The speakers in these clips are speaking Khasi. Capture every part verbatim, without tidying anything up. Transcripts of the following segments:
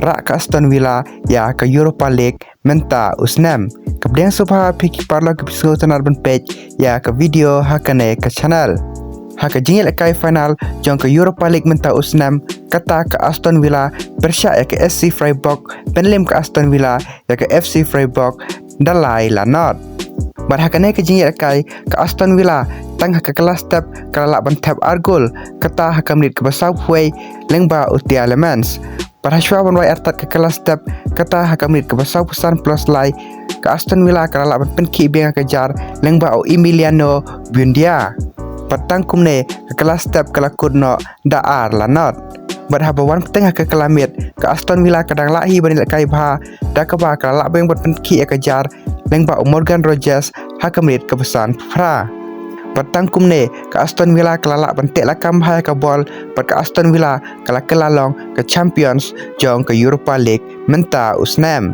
rah ka Aston Villa ïa ka Europa League mynta u snem. Khublei shibun ïa phi ki paralok kiba sngewtynnat ban peit ïa ka video ha kane ka channel. Ha ka jingïalehkai final jong ka Europa League mynta u snem, kata ka Aston Villa pyrshah ïa ka F C Freiburg, pynlem ka Aston Villa ïa ka F C Freiburg da lai la nod. Bad ha kane ka jingïalehkai ka Aston Villa tang ha ka kylla step ka la lah ban thep ar gol, kata ha ka minit kaba sawphew wei lyngba u Tielemans. Bad hashwa ban wai artat ka kylla step, kata ha ka minit kaba sawphew san plus lai, ka Aston Villa ka la lah ban pynkhih biang ïa ka jar lyngba u Emiliano Buendia. Bad tang kumne ka kylla step ka la kut noh da ar la nod. Bad haba wan bteng ha ka kylla miet, ka Aston Villa ka dang lah hi ban ïalehkai bha, da kaba ka la lah biang ban pynkhih ïa ka jar lyngba u Morgan Rogers ha ka minit kaba sanphew phra. Bad tang kumne ka Aston Villa ka la lah ban teh lakam bha ïa ka bol, bad ka Aston Villa ka la kylla long ka champions jong ka Europa League mynta u snem.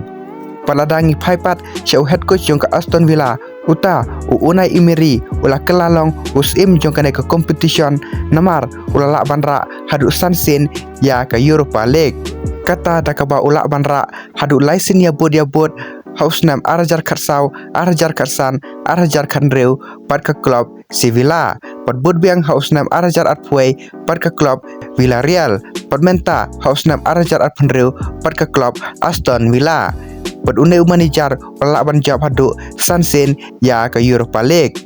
Bad lada ngi phai pat sha u head coach jong ka Aston Villa, uta u Unai Emery, u la kylla long u syiem jong kane ka competition, namar u la lah ban rah haduh san sien ïa ka Europa League. Kata da kaba u lah ban rah haduh lai sien ïabud ïabud, ha u snem ar hajar khatsaw, ar hajar khatsan, ar hajar khathynriew bad ka club Sevilla. Bad bud biang ha u snem ar hajar arphew wei bad ka club Villarreal. Bad mynta ha u snem ar hajar arphew hynriew bad ka club Aston Villa. Bad une u manager u la lah ban jop haduh san sien ïa ka Europa League.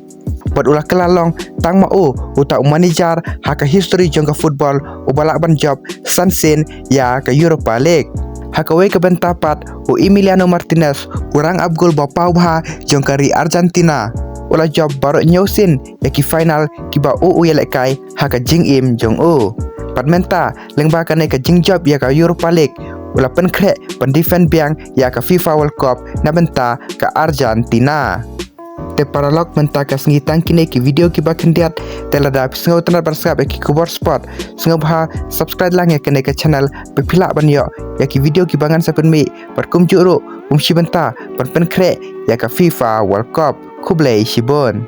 Bad u la kylla long tang ma u uta u manager ha ka history jong ka football uba lah ban jop san sien ïa ka Europa League. Ha kawei ka bynta pat, u Emiliano Martinez, u rangap gol ba paw bha jong ka ri Argentina, u la jop baroh hynñiew sien ïa ki final kiba u u ïalehkai ha ka jingim jong u. Bad mynta lyngba kane ka jingjop ïa ka Europa League, u la pynkhreh ban defend biang ïa ka FIFA World Cup na bynta ka Argentina. Te paralok, mynta ka sngi tang kine ki video kiba khyndiat. Te lada phi sngewtynnat ban sngap ïa ki khubor sport, sngewbha subscribe lang ïa kane ka channel, ba phi lah ban ïoh ïa ki video kiba ngan sa pynmih. Bad kumjuh ruh, kum shi bynta ban pynkhreh ïa ka FIFA World Cup. Khublei shibun.